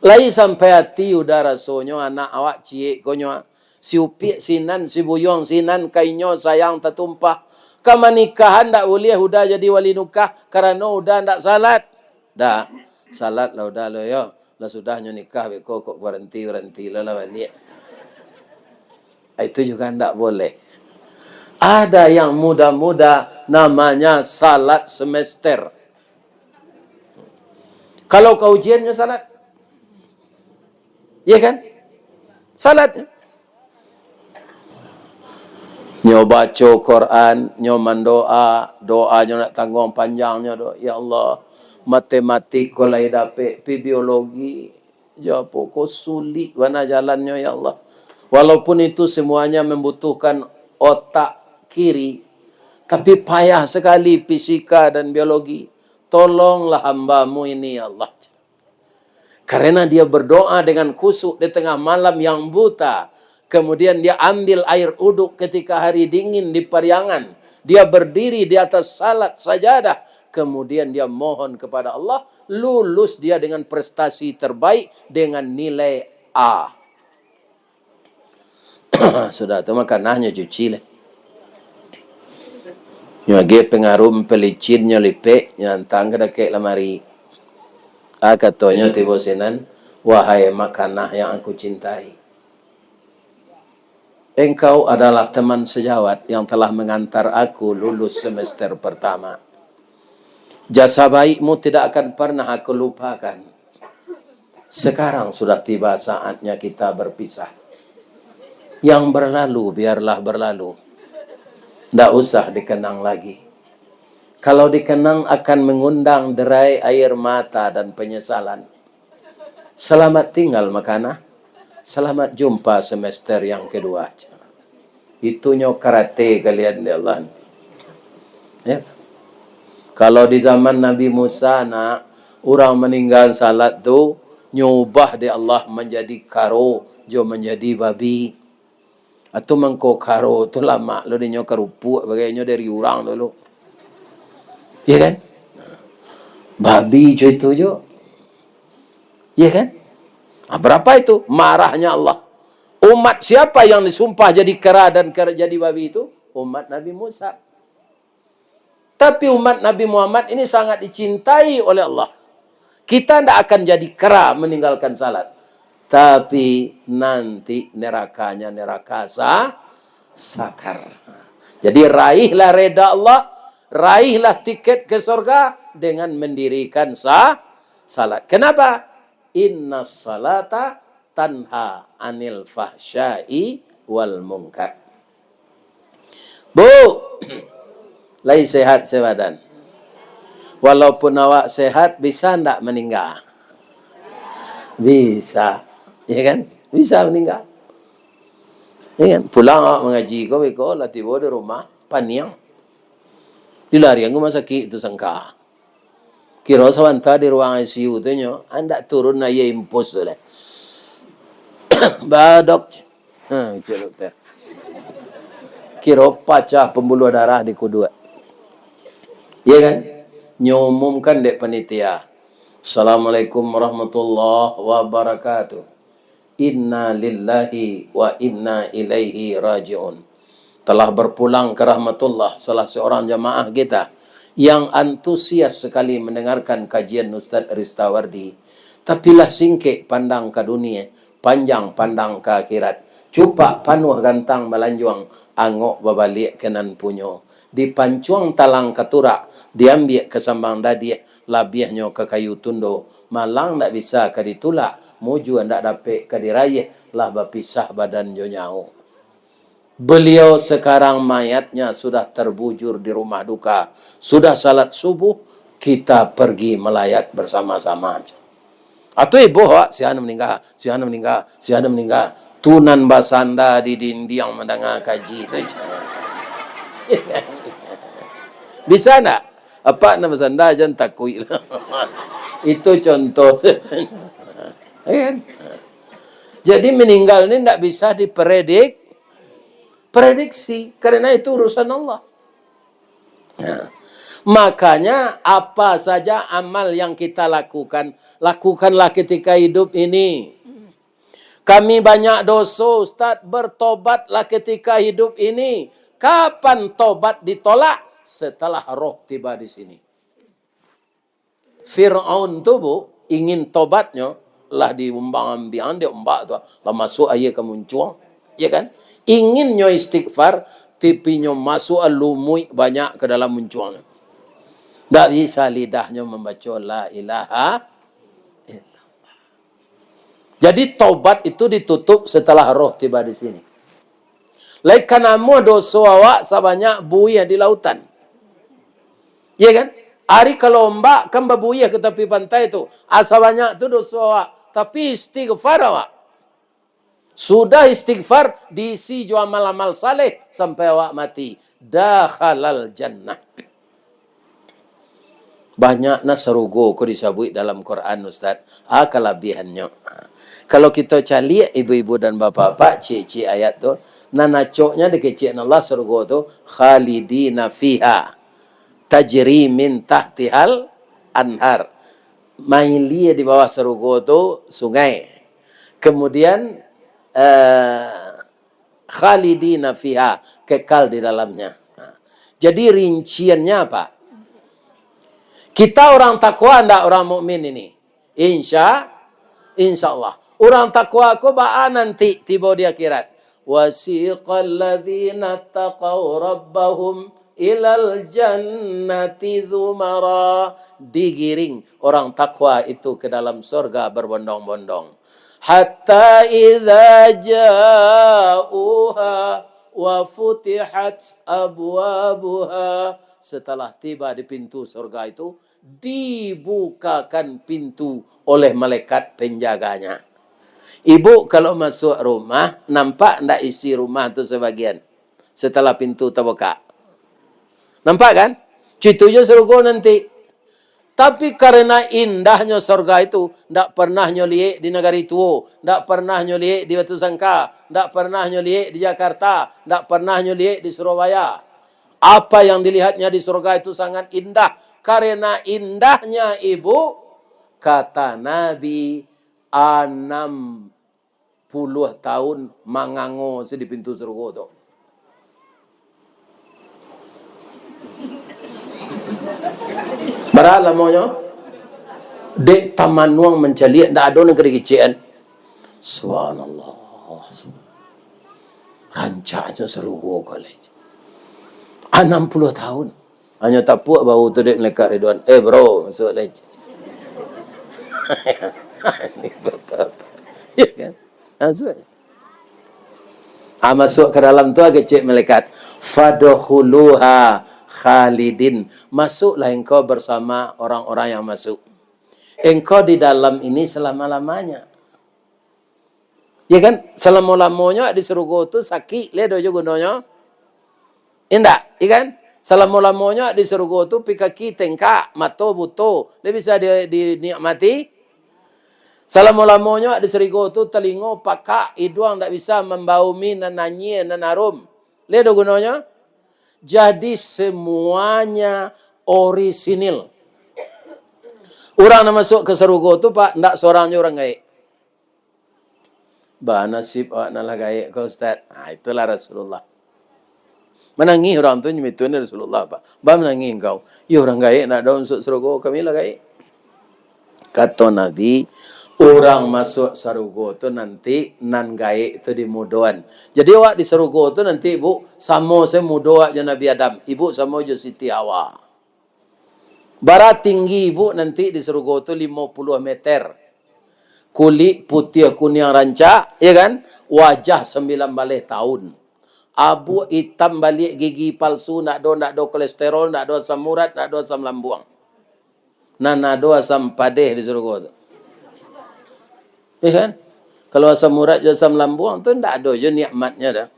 Lai sampai ati udah rasonyo anak awak ciek ko nyo, si upiak sinan, si buyuang sinan, ka inyo sayang tatumpah. Ka manikahan ndak buliah udah jadi wali nikah, karano udah ndak salat. Dah, salat lah udah lo yo. Lah sudah nyo nikah beko kok baranti-baranti lo lah baliak. Itu juga ndak boleh. Ada yang muda-muda namanya salat semester. Kalau ka ujian nyo salat. Iya kan? Salat. Nyo baco Quran, nyo mandoa, doanyo ndak tangguang panjangnyo doh. Ya Allah, matematik ko lai dapek, pi biologi, jo apo ko sulik bana jalannyo, ya Allah. Walaupun itu semuanya membutuhkan otak kiri, tapi payah sekali fisika dan biologi. Tolonglah hamba-Mu ini, ya Allah. Karena dia berdoa dengan khusyuk di tengah malam yang buta. Kemudian dia ambil air uduk ketika hari dingin di Pariangan. Dia berdiri di atas salat sajadah. Kemudian dia mohon kepada Allah, lulus dia dengan prestasi terbaik dengan nilai A. Sudah tu mah kanah nyo cuci lah. Nyo agiah pangarum, pelicin nyo lipek, nyo antang ka dakek lamari. Ah, katonyo tibo sinan, "Wahai makanah yang aku cintai, engkau adalah teman sejawat yang telah mengantar aku lulus semester pertama. Jasa baikmu tidak akan pernah aku lupakan. Sekarang sudah tiba saatnya kita berpisah. Yang berlalu, biarlah berlalu. Ndak usah dikenang lagi. Kalau dikenang, akan mengundang derai air mata dan penyesalan. Selamat tinggal, makanah. Selamat jumpa semester yang kedua." Itunyo karate kalian di Allah nanti. Ya. Kalau di zaman Nabi Musa, nak, urang maningga salat tu, nyo ubah dek Allah manjadi karo, jo manjadi babi. Atau mangko karo tu lamak lo dinyo karupuak, bagainyo dari urang dulu. Ya kan? Babi jo itu jo. Ya kan? Ah, berapa itu marahnya Allah? Umat siapa yang disumpah jadi kera dan kera, jadi babi itu? Umat Nabi Musa. Tapi umat Nabi Muhammad ini sangat dicintai oleh Allah. Kita ndak akan jadi kera meninggalkan salat. Tapi nanti nerakanya neraka sa-, sakar. Jadi raihlah reda Allah, raihlah tiket ke surga dengan mendirikan sa-, salat. Kenapa? Inna salata tanha anil fahsyai wal munkar. Bu, lai sehat sabadan? Walaupun awak sehat, bisa ndak maningga? Bisa. Ya kan? Bisa maningga. Ya kan? Pulang awak mangaji ko, beko lah tibo di rumah, paniang. Dilarian ka rumah sakik tu sangka. Kiro sabanta di ruang I C U tu nyo, andak turun aia impus tu lai. "Ba, Dok." Ha, cek dokter. Kiro pacah pembuluh darah di kuduak. Iya kan? Nyo umumkan dek panitia. Assalamualaikum warahmatullahi wabarakatuh. Inna lillahi wa inna ilaihi raji'un. Telah berpulang ke rahmatullah salah seorang jamaah kita yang antusias sekali mendengarkan kajian Ustaz Ristawardi. Tapi lah singkek pandang ka dunia, panjang pandang ka akhirat. Cupak panuah gantang balanjuang, angok babaliak ka nan punyo. Dipancuang talang katurak, diambiak ka sambang dadiah, labiahnyo ka kayu tundo. Malang ndak bisa ka ditulak, mujua ndak dapek ka dirayeh, lah bapisah badan jo nyawo. Beliau sekarang mayatnya sudah terbujur di rumah duka. Sudah salat subuh, kita pergi melayat bersama-sama. Atau iboh awak, "Sia nan meninggal, sia nan meninggal, sia nan meninggal." Tu nan basanda di dindiang mandanga kaji tu. Bisa ndak? Apak nan basanda, jan takuik lah. Itu contoh. Ya kan? Jadi meninggal ni ndak bisa dipredik-, prediksi, karena itu urusan Allah. Nah, makanya apa saja amal yang kita lakukan, lakukanlah ketika hidup ini. Kami banyak doso, Ustaz, bertobatlah ketika hidup ini. Kapan tobat ditolak? Setelah roh tiba di sini. Firaun tu, Bu, ingin tobatnyo, lah diumbang-ambiangan dek ombak tu, lah masuak aia ka muncuang, ya kan? Inginnyo istighfar, tapi nyo masuak lumuik banyak ka dalam muncuang. Ndak bisa lidahnyo mambaco la ilaha illallah. Jadi, tobat itu ditutup setelah roh tiba di sini. Lai ka namuah doso awak sabanyak buih di lautan. Iya kan? Ari kalau ombak kan babuih ka tapi pantai tu. Ah, sabanyak tu doso awak. Tapi istighfar awak. Sudah istighfar, diisi jo amal-amal saleh sampai awak mati. Dakhalal jannah. Banyak nah sarugo ko disabuik dalam Quran, Ustaz. Ah, kalabihannyo. Kalau kito caliak, ibu-ibu dan bapak-bapak, ciek-ciek ayat tu, nan acoknyo dikecekkan Allah sarugo tu, khalidina fiha, tajri min tahtihal anhar. Mailia di bawah sarugo tu sungai. Kemudian, eh, khalidina fiha, kekal di dalamnya. Nah, jadi rinciannya apa? Kita orang takwa ndak orang mukmin ini? Insya, insya Allah. Orang takwa ko baa nanti tibo di akhirat? Wasiqal ladzina taqau rabbahum ilal jannati zumara. Digiring orang takwa itu ke dalam surga berbondong-bondong. Hatta idza ja'uha wa futihat abwabuha. Setelah tiba di pintu surga itu, dibukakan pintu oleh malaikat penjaganya. Ibu kalau masuk rumah, nampak ndak isi rumah tu sebagian setelah pintu tabuka? Nampak kan? Cuitu jo sarugo nanti. Tapi karena indahnyo sorga itu, ndak pernah nyo liek di Nagari Tuo, ndak pernah nyo liek di Batu Sangka, ndak pernah nyo liek di Jakarta, ndak pernah nyo liek di Surabaya. Apa yang dilihatnya di sorga itu sangat indah. Karena indahnya, Ibu, kata Nabi, anam puluah tahun mangango se di pintu sarugo tu. Bara lamonyo? Dek tamanuang mancaliak, ndak ado nan ka dikecekan. Subhanallah. Rancaknyo sarugo ko lai. Anam puluah tahun. Hanyo tapuak bahu tu dek malaikat Ridwan. "Eh, bro, masuak lai." Ya kan? Masuak. Ah, masuak ka dalam tu, ah, kecek malaikat. "Fadkhuluha khalidin." Masuklah engkau bersama orang-orang yang masuk. Engkau di dalam ini selama-lamanya. Ya kan? Salamo-lamonyo di sarugo tu sakik, lai ado jo gunonyo? Indak, ya kan? Salamo-lamonyo di sarugo tu pi kaki tengkak, mato buto, lai bisa di, dinikmati? Salamo-lamonyo di sarugo tu talingo pakak, iduang ndak bisa mambaumi nan anyia, nan arum. Lai ado gunonyo? Jadi semuanya orisinil. Urang nan masuak ka sarugo tu, Pak, ndak sorang jo urang gaek. Bah, nasib awak nan lah gaek ko, Ustaz. Nah, itulah Rasulullah. Manangih urang tu, nyo mituan Rasulullah, Pak. Bah, manangih engkau. Yo, urang gaek ndak ado masuak sarugo, kami lah gaek. Kato Nabi, urang masuak sarugo tu nanti nan gaek tu dimudoan. Jadi, awak di sarugo tu nanti, Bu, samo se mudo awak jo Nabi Adam. Ibu samo jo Siti Hawa. Bara tinggi ibu nanti di sarugo tu limo puluah meter. Kulik putiah kuniang rancak, ya kan? Wajah sambilan baleh tahun. Abuak itam baliak, gigi palsu, ndak ado, ndak ado kolesterol, ndak ado asam urat, ndak ado asam lambuang. Nan ado asam padeh di sarugo tu. Ya kan? Kalau asam urat jo asam lambuang tu, ndak ado jo nikmatnyo dah.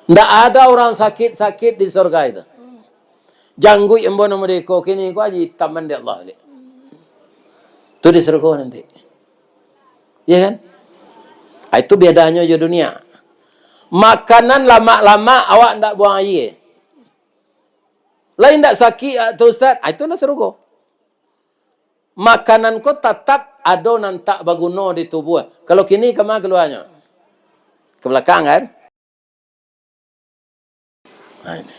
Ndak ada urang sakik-sakik di surga itu. Jangguik ambo nan mudeko kini ko aji itaman dek Allah baliak. Tu di sarugo nanti. Ya kan? Ah, itu bedanyo jo dunia. Makanan lamak-lamak awak ndak buang aia. Lai ndak sakik, ah, tu, Ustaz? Ah, itu nan sarugo. Makanan ko tatap ado nan tak baguno di tubuah. Kalau kini kama kaluanyo? Ka balakang, kan? Nah, ini.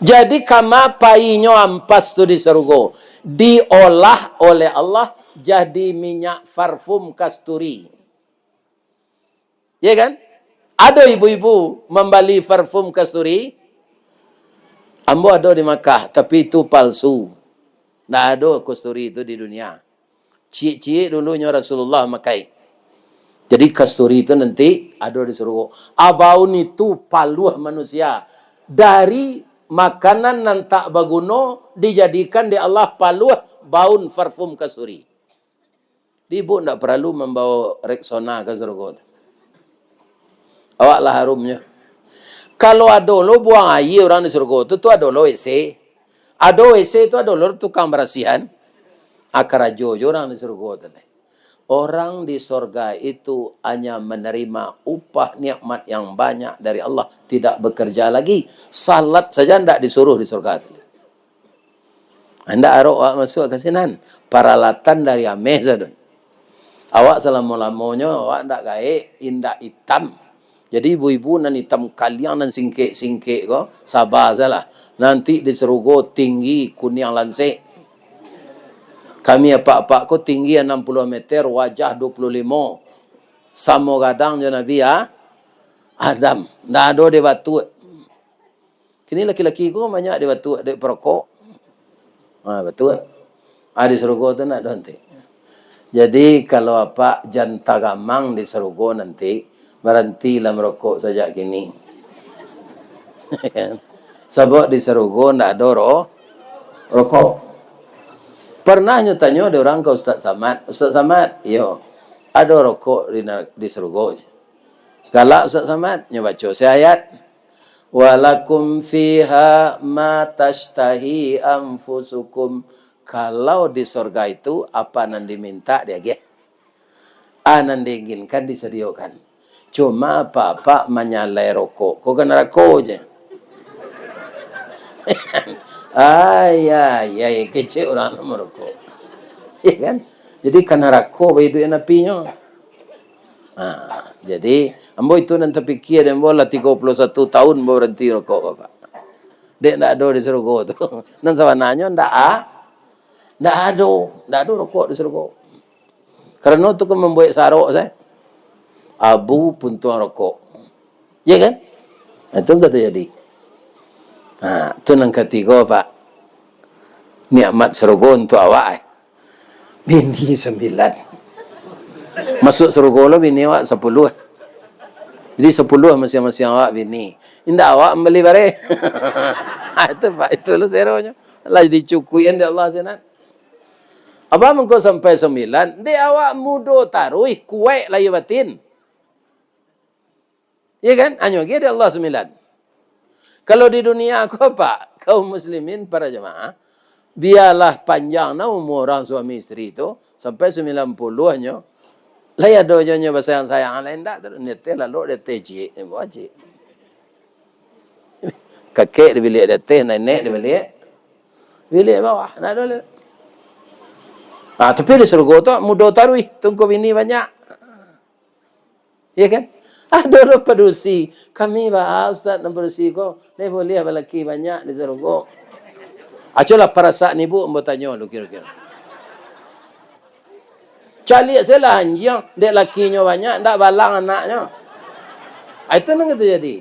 Jadi, kama painyo ampas tu di sarugo? Diolah oleh Allah jadi minyak parfum kasturi. Ya kan? Ado ibu-ibu mambali parfum kasturi? Ambo ado di Makkah, tapi itu palsu. Ndak ado kasturi itu di dunia. Ciek-ciek dulunyo Rasulullah makai. Jadi, kasturi itu nanti ado di sarugo. Abaun itu paluah manusia. Dari makanan nan tak baguno dijadikan dek Allah paluah baun parfum kasturi. Jadi, ibu ndak paralu mambawa Rexona ka sarugo tu. Awak lah harumnyo. Kalau ado lo buang aia urang di sarugo tu, tu ado lo W C. Ado W C tu ado lo tukang barasihan. Ah, karajo jo urang di sarugo tu lai. Orang di sorga itu hanya menerima upah nikmat yang banyak dari Allah, tidak bekerja lagi. Salat saja ndak disuruh di sorga tu. Indak arok awak masuak ka sinan. Paralatan dari ameh sadonyo. Awak salamo-lamonyo, awak ndak gaek, indak itam. Jadi, ibu-ibu nan itam kaliang, nan singkek-singkek ko, saba sajolah. Nanti di sarugo tinggi kuniang lansek. Kami apak-apak ko tinggi anam puluah meter, wajah dua puluah limo. Samo gadang jo Nabi, ah, Adam. Ndak ado dibatuak. Kini laki-laki ko banyak dibatuak dek parokok. Ha, batua. Ah, di sarugo tu ndak ado nanti. Jadi, kalau apak jan tagamang di sarugo nanti, barantilah marokok sajak kini. Sabab di sarugo ndak ado ro-, rokok. Parnah nyo tanyo dek urang ka Ustaz Samad, "Ustaz Samad, iyo, ado rokok di nar-, di sarugo?" Galak Ustaz Samad, nyo baco se ayat. "Walakum fiha ma tashtahi anfusukum." Kalau di sorga itu, apa nan diminta diagiah. A nan diinginkan disadiokan. Cuma apak-apak manyalai rokok ko ka narako je. Ai, ai, ai, kecek urang nan marokok. Ya kan? Jadi ka narako baiduik napinyo. Ha, jadi, ambo itu nan tapikia dek ambo lah tigo puluah satu tahun ambo baranti rokok ko, Pak. Dek ndak ado di sarugo tu. Nan sabananyo ndak a-, ndak ado, ndak ado rokok di sarugo. Karano tu kan mambuek sarok sae. Abu puntuang rokok. Ya kan? Nah, itu ka tajadi. Ha, tu nan katigo, Pak. Nikmat sarugo untuak awak, eh. Bini sambilan. Masuak sarugo lo bini awak sapuluah. Jadi sapuluah masiang-masiang awak bini. Indak awak mambali bareh. Ha, itu, Pak, itu lo seronyo. Lah dicukuikan dek Allah sinan. Abah mangko sampai sambilan, dek awak mudo taruih, kuaik lahia batin. Iya kan? Hanyo agiah dek Allah sambilan. Kalau di dunia ko, Pak, kaum muslimin para jamaah, bialah panjang nah umua urang suami isteri tu, sampai sambilan puluah nyo, lai ado jo nyo basayang-sayang, lai indak tu, di ateh lalok, di ateh ciek, buah ciek. Kakek di biliak di ateh, nenek di biliak, biliak bawah, ndak ado lai. Ah, tapi di sarugo tu mudo taruih, tungku bini banyak. Iya kan? Ado lo padusi, "Kami ba, Ustaz, nan padusi ko, lai buliah balaki banyak di sarugo." Acolah parasaik ibu, ambo tanyo lu kiro-kiro. Caliak sajolah anjiang, dek lakinyo banyak, ndak balang anaknyo. Ah, itu nan ka tajadi.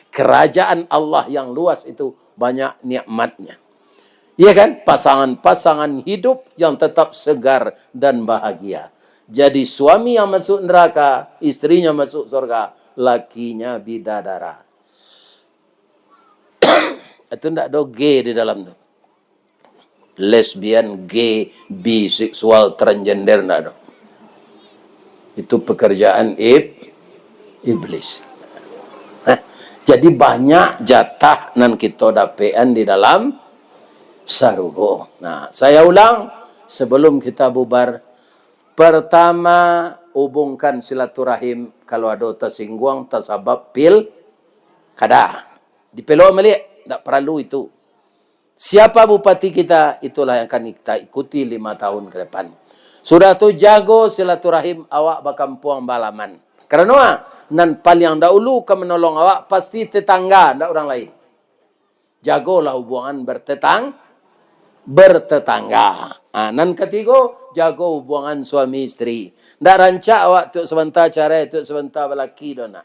Kerajaan Allah yang luas itu banyak nikmatnya. Iya kan? Pasangan-pasangan hidup yang tetap segar dan bahagia. Jadi suami yang masuk neraka, istrinya masuk surga, lakinya bidadara. Itu ndak ada gay di dalam tu. Lesbian, gay, biseksual, transgender, ndak ada. Itu pekerjaan ib-, iblis. Nah, jadi banyak jatah nan kito dapekan di dalam sarugo. Nah, saya ulang, sebelum kita bubar, pertama, hubungkan silaturahim kalau ado tasingguang, tasabab pilkada. Dipelok baliak, ndak paralu itu. Siapa bupati kita, itulah yang akan kita ikuti lima tahun ke depan. Sudah tu, jago silaturahim awak bakampuang, baalaman. Karano, ah, nan paliang dahulu ka manolong awak pasti tetangga, ndak urang lain. Jagolah hubungan bertetang-, bertetangga. Ah, nan katigo, jago hubungan suami isteri. Ndak rancak awak tu sabanta carai, tu sabanta balaki doh, nak.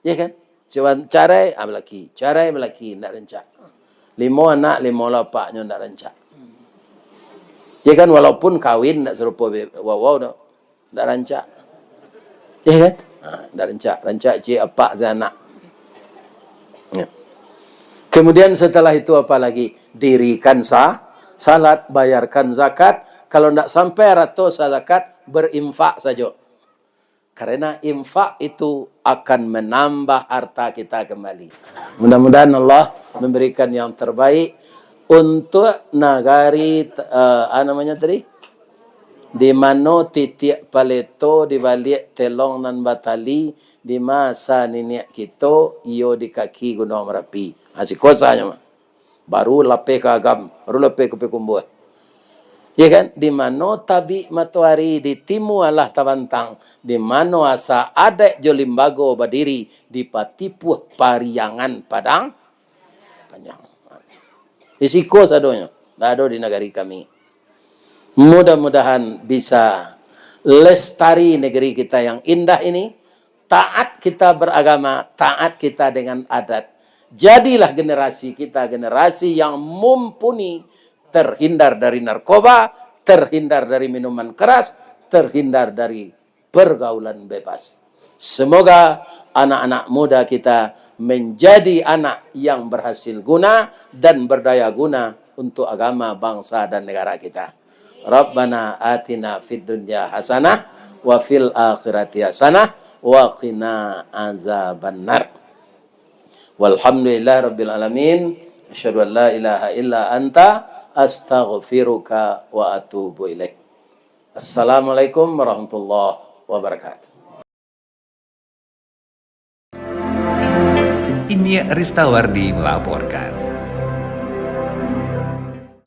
Ya kan? Cuman carai, ah, balaki. Carai, balaki, ndak rancak. Limo anak, limo lapaknyo ndak rancak. Ya kan? Walaupun kawin ndak sarupo be-, wawau doh. Ndak rancak. Ya kan? Ha, ndak rancak. Rancak ciek apak sanak. Ya. Kemudian setelah itu apa lagi? Dirikan sa-, salat, bayarkan zakat. Kalau ndak sampai arato sazakat, berinfak sajo. Karena infak itu akan menambah harta kita kembali. Mudah-mudahan Allah memberikan yang terbaik untuk nagari, eh, apa namanya tadi? Di mano titiak paleto di baliak telong nan batali, di masa niniak kito, iyo di kaki Gunuang Marapi. Ha, siko sajo mah. Baru lapeh ka Agam, baru lapeh ka Payakumbuah. Ya kan? Di mano tabik matoari, di timu alah tabantang, di mano asa adaik jo limbago badiri, di Patipuah Pariangan Padang Panjang. Di siko sadonyo, ndak ado di nagari kami. Mudah-mudahan bisa lestari negeri kita yang indah ini, taat kita beragama, taat kita dengan adat. Jadilah generasi kita generasi yang mumpuni, terhindar dari narkoba, terhindar dari minuman keras, terhindar dari pergaulan bebas. Semoga anak-anak muda kita menjadi anak yang berhasil guna dan berdaya guna untuk agama, bangsa, dan negara kita. Rabbana atina fid dunya hasanah wa fil akhirati hasanah wa qina azabannar. Walhamdulillahi rabbil alamin. Asyhadu an la ilaha illa anta, astaghfiruka wa atubu ilaik. Assalamualaikum warahmatullahi wabarakatuh. Iniak Ristawardi melaporkan.